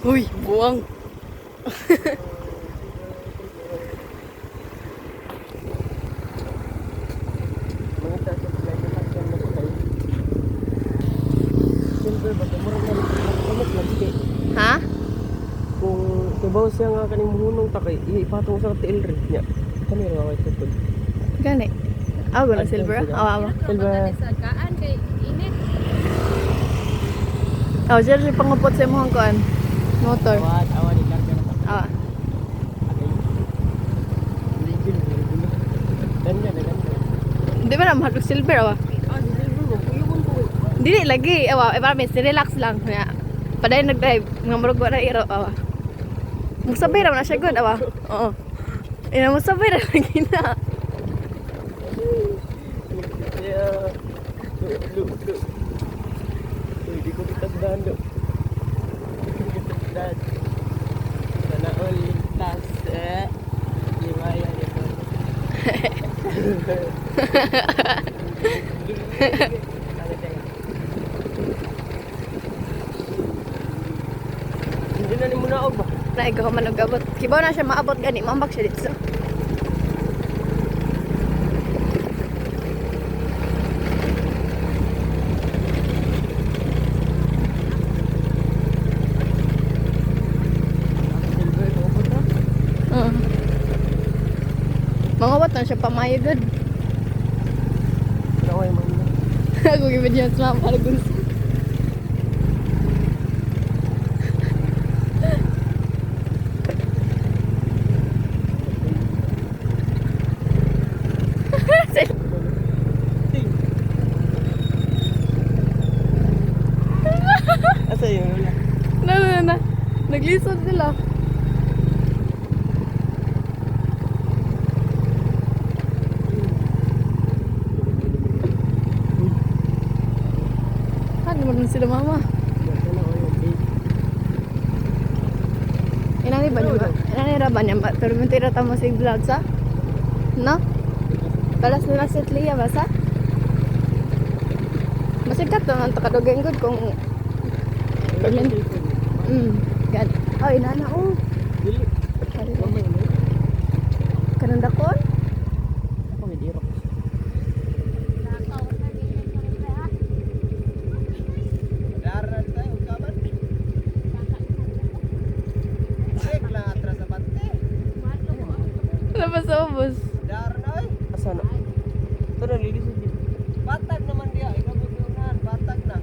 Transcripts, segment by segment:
Uy, buwang. Mga tasa sa sasakyan na kayo. Siyempre ba, murag na kamot lagi kay Ha? kung kibaw siya nga kaning muhunong ta kay ipatong sa tiil rin niya. Kani ra kay tukod. Gani. Awa na silver. Awa, awa. Silver. Sa kaan kay init. Awa, siya siya pangupot sa imong kuan. Motor. Awad, awad ikarga na ta. Awa. Agay. Ligil, ligil. Ganda na ganda. Di ba na mahal og silver awa? Ah, si silver ba? Puyugon ko eh. Dili lagi awa, eh, parang relax lang. Kaya, padayon nag-drive, nga murag wala iro awa. Musabay ra man na siya gud awa. Oo. Ina musabay ra lagi na. Yeah. Lu, lu, lu. Uy, di ko kita daan do. Di ko kita daan. Sana all ligtas eh. Di ba yan ito? Hindi na ni muna ba? Na ikaw man og abot. Kibaw na siya maabot gani, maambak siya dito. Silver, ko na. Oo. Mangawat na siya pamayo gud. Pero ay man. Ako gibid niya sa mama para gusto. Asa yun? Wala. Na na na. Naglisod sila. Ano naman sila mama? Inani ba niya ba? Inani ra ba niya ba? Pero mentira ta mo sa vlog sa? No? Palas nila si Lia ba sa? Masikat naman ta kadugay gud kung gan. Ay nana oh. Dili. Kari Kanang dakon? Ako may dirok. Labas sa ubos. Asa na? Ito na, lilisod din. Batag naman diya, ikaw butunan, batag na.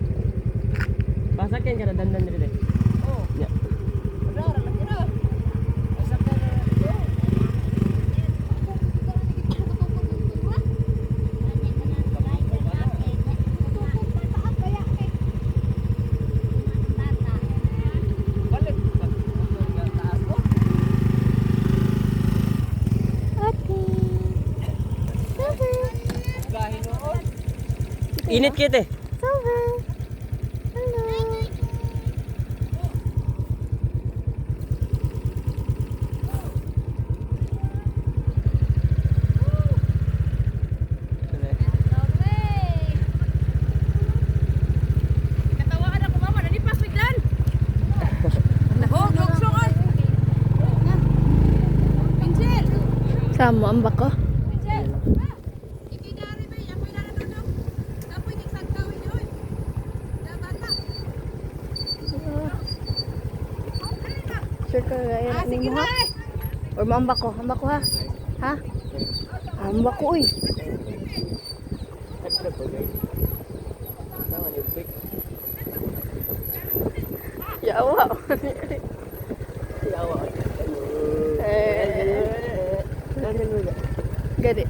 Pasakyan ka na dandan rin eh. Oh, Yeah. padara lagi na. Asa ka na dito? Balik. Pag taas mo. Ate. Silver. Gahin noon. Init kita eh. Silver. Hello. Katawaan ako mama, nanipas biglan. Nahog, lugsong ay. Pinsel. Samo ang bako. Pinsel. Ikinari ba? Ako'y naradunong. Kapoy kiksagkawin yun. Dabata. Sure ka gaya Ah, ni sige mo na ha? eh. Or maambak ko. Ambak ko ha? Ha? Ambak ko uy. Tagla po guys. Naman yung pick. Yawa. Yawa. Eh. Dandan mo ba? Gani.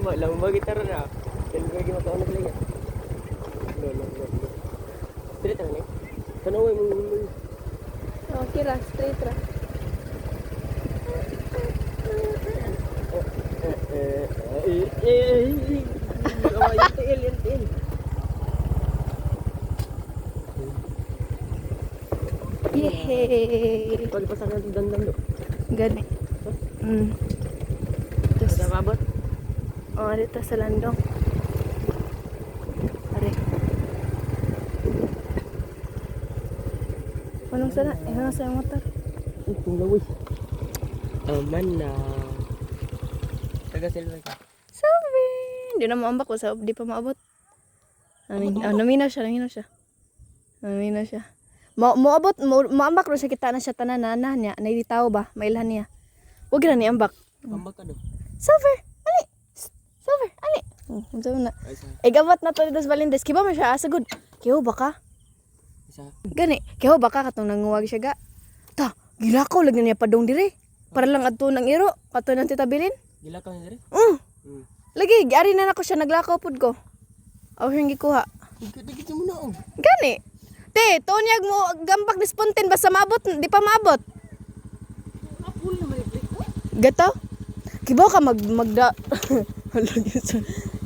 Wala mo ba gitara na? Silver gi makaunod lang yan. Lo lo lo. lo. Straight na ni. Tanaway mo mo. Okay ra, straight ra. Eh eh eh eh. Oh, yung tiil, yung tiil. Yay! Pagpasak natin dandan do. Gani. Tapos, Sa kabot. oh, dito sa landong. Are. Ihang sana, ihang sa motor. Uy, kung laway. Aman na. Taga silver ka. Sabi. Hindi na maambak ko sa di pa maabot. Amin, ah, naminaw siya, naminaw siya. Naminaw siya. Mo moabot mo maambak ro siya, kita na siya tanan na na niya, nailitaw ba, mailhan niya. Wag ra ni ambak. Pambak ka do. Silver, ali. Shh, Silver, ali. Unsa man na? Ay, isa. Igabot na to dito sa Valendes. Kiba man siya asa good. Kiyo ba ka? Isa. Gani, kiyo ba ka katong nanguwag siya ga? Ta, gilakaw lagi niya padong dire. Para lang adto ng iro, kato ng Tita Bilin. Gila ka na dire? Lagi, giari na nako siya naglakaw pud ko. Aw siyang gikuha. Dikit mo na oh. Gani. Te, tonyag mo gambak ni spontan basta maabot, di pa maabot. Gato? Kibaw ka mag magda Hala, Diyos.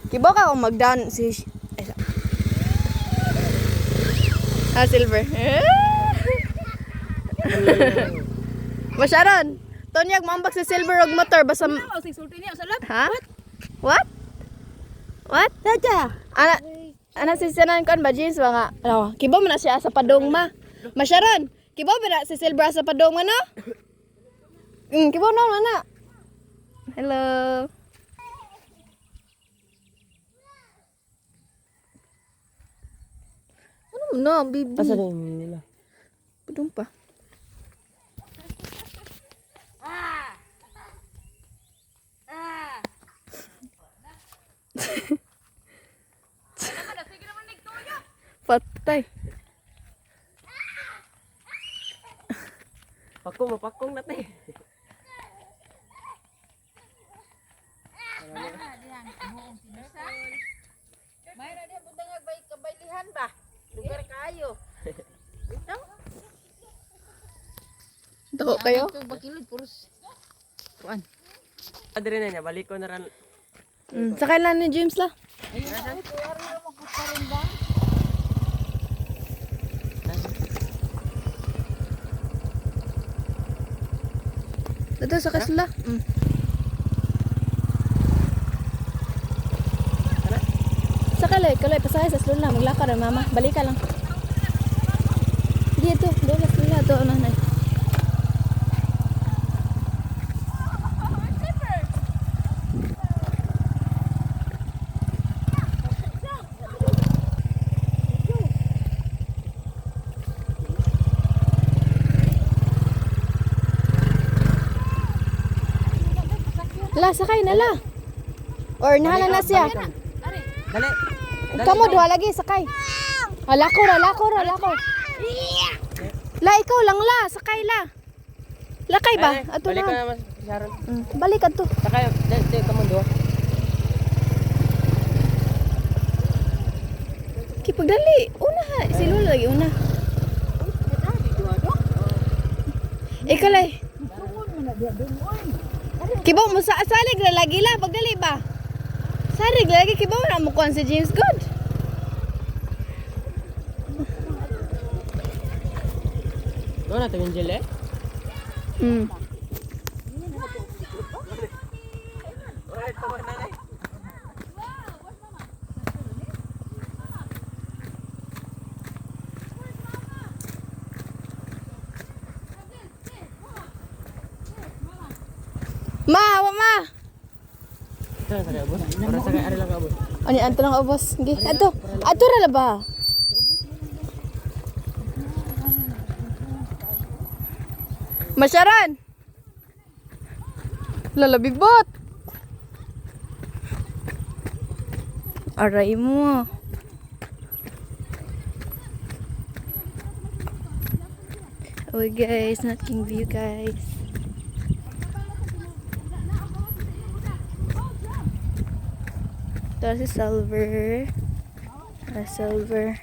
Kibaw ka kung magdan si ay, ah, silver. Masyaron. Tonyag mambak si silver og motor basta Oh, sig sulti niya sa lab. Ha? What? What? Tata. Ana ana si sanan kon ba jeans ba nga? Ano, kibaw man na siya sa padong ma. Masyaron. Kibaw ba na si Silver sa padong ma no? Kibaw na man na. Hello. Ano mo na, baby? Asa na yung nila? Padong pa. Patay. Pakong, mapakong na te. May ra diha butang bay kabaylihan ba? Lugar kayo. Dako kayo? Ito bakilod puros. Adre na niya, balik ko na ran. Sakay lang ni James la. Dito sakay sila. Sakay lang, kaloy pasakay sa slula, maglakad ang mama. Balik ka lang. Dito, doon na sila, doon na na. La, sakay na la. Or nahala na siya. Dali. Kamu duha lagi sakay. Ala ko ra, lako ra, lako. La ikaw lang la, sakay la. Lakay ba? Ato Balik ko na. na mas Sharon. Balik adto. Sakay, dali, dali, kamo do. Kay pagdali, una ha, si Lola lagi una. Ikaw lay. Kibaw mo sa salig ra lagi la pagdali ba? Salig ra lagi kibaw na mo kuan si James Good. Doon na tingin jele. Ma, wa ma. Ito na sakay ubos. Ora sakay ari lang ka ubos. Ani anto lang ubos. Gi, adto. Adto ra la ba? Masyaran. Lalabibot. Aray mo. Oh guys, not king view guys. Ito si Silver. Ah, Silver.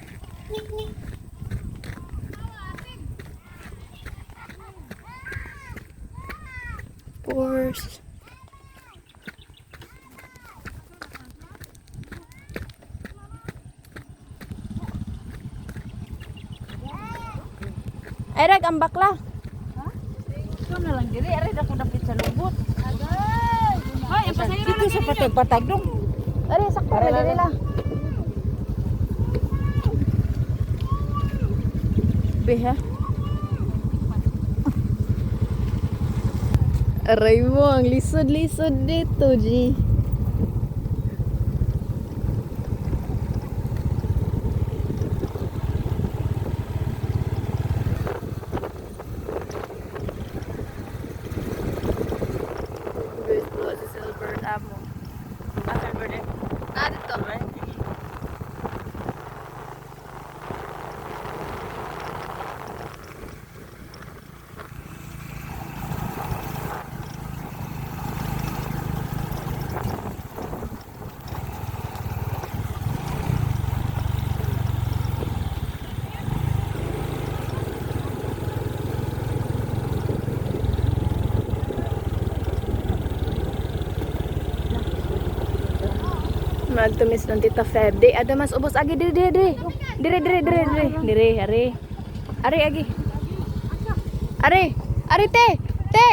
Of course. Ay, rag, ang bakla. Ito na lang diri ari dako dapit sa lubot. Hoy, ang pasahero dito sa patag-patag dong. Ari, sakto na dili la. Beha. Aray mo, ang lisod-lisod dito, G. Guys, tuwa si Silver amo. Ah, Silver eh. Na dito. Magtumis ng Tita Feb. Di, ada mas ubos agi dire dire dire. Dire dire dire dire. Dire, are. Are agi. Are, are te. Te.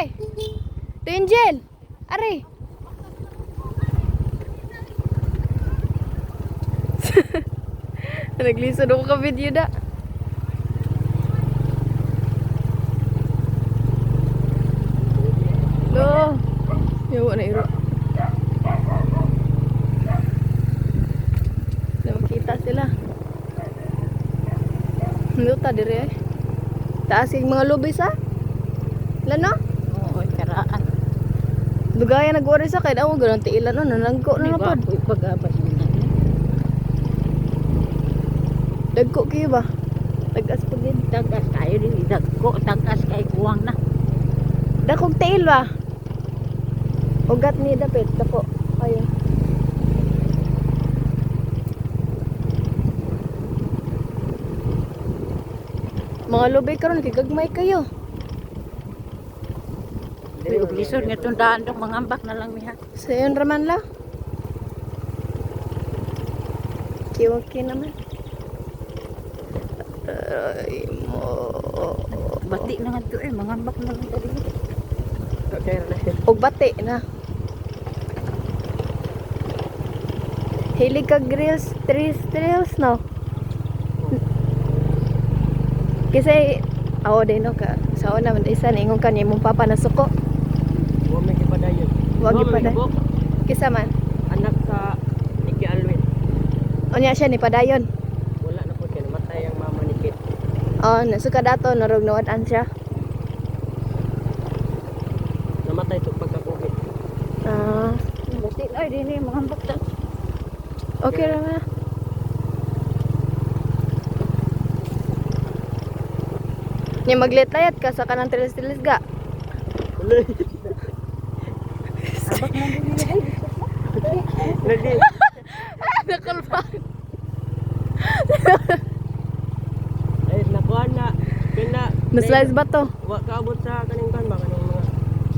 Te Angel. Are. Naglisod ako ka video da. No. Yawa na iro. Na makita sila. Luta dire eh. Taas yung mga lubis ah. Lano? Oo, karaan. Dugaya nag-worry sa kay ako ganun tiilan no nanangko na na pod. Pag-abas nila. Dagko kayo ba? Tagas pag din. Tagas kayo din. Dagko, tagas kay kuwang na. Dakog tiil ba? Ugat ni dapit dako. Ayo. Mga lubi karon kay gagmay kayo. Uy, ug lisod nga itong daan dong mangambak na lang miha. Sayon raman la. Okay, naman. Aray mo. Bati na nga to eh, mangambak na lang dali. Okay na. Og bati na. Hilig ka grills, trees, trills, no? Kasi, ako din, no, ka, sa una, man, isa, naingon ka niya, imong papa nasuko. Wa may kipadayon. Wa Wa may gipadayon. gibok. Kisa man, Anak sa Nikki Alwin. unya siya ni Padayon. Wala na po siya. Namatay ang mama ni Kit. Oh, nasuka dato, narog nawad-an siya. Namatay ito pagka-COVID. Ah, Bati na din eh, mangambak ta. okay ra na. Nya maglit-layat ka sa kanang trilis-trilis ga. Ambak na din nila. Ay, lisod na. Lagi. Nakalpa. Ay, nakuha na. Kaya Na-slice ba to? Wa kaabot sa kaning kan ba kaning mga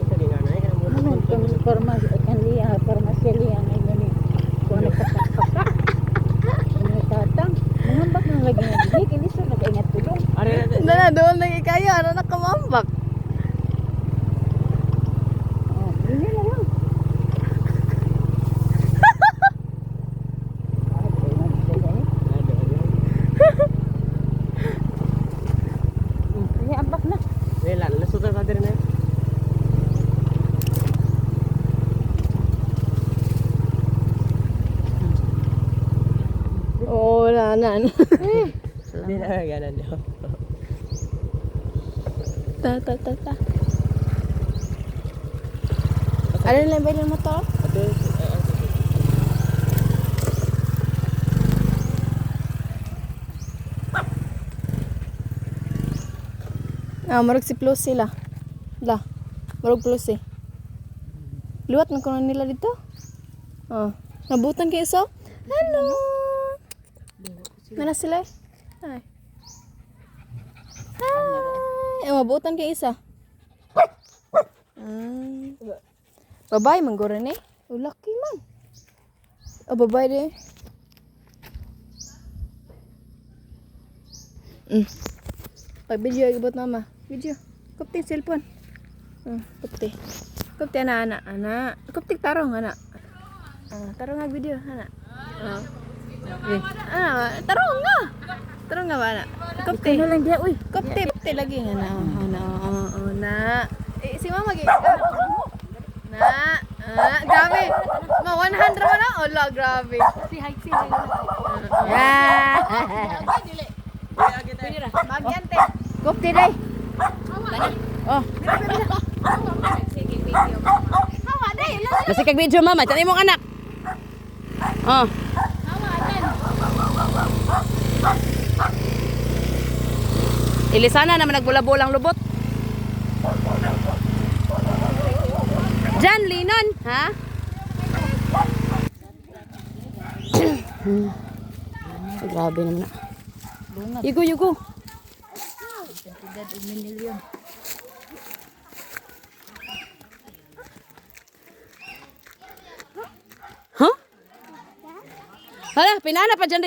sa ginana eh kanang Ano, mga kung farmas, kan liya, farmasya liya ngayon ni. Kung ano pakak-pakak. Ano tatang, mangambak na lagi na din. Kay lisod na kay nga tulong. Are na Na na, doon lagi kayo. Ano na kamambak? Oh, dili na lang. Ini ambak na. Wala, nasuta sa dire na. Oo, wala na. Di na ganan daw. Ta, ta, ta, ta. Ano lang ba yung motor? Ato ay. Ah, marag si Plus sila. La, marag Plus eh. Luwat man kuno nila dito. Ah, nabutan kayo so? Hello. Mana sila? Eh? Hi. Hi. Eh, mabutan kayo isa. Ah. Babae man guro ni. Oh, laki man. Oh, babae di. Pag video ibot mama. Video. Kupti cellphone. Kupti. Kupti ana ana ana. Kupti tarong ana. Ah, tarong nga video ana. Ah. Eh, ana, tarong nga. Tarong nga ba ana? Kupti. Ano lang dia, uy. Kupti, kupti lagi ana. Oh, ana. Oh, oh, na. Eh, si mama gi. Ah. Na, ah, grabe. Ma 100 mo na. Ola, grabe. Si hi, si hi. Ah. Bagyan te. Kupti day. Oh. Sige, video. Hawa day. Basta kag video, mama, tanay mong anak. Oh. Ilisana naman nagbula-bulang lubot. Jan Linon, ha? Ay, grabe naman na. Yugo, yugo. Kantidad og milyon. Huh? Hala, pinana pa dyan.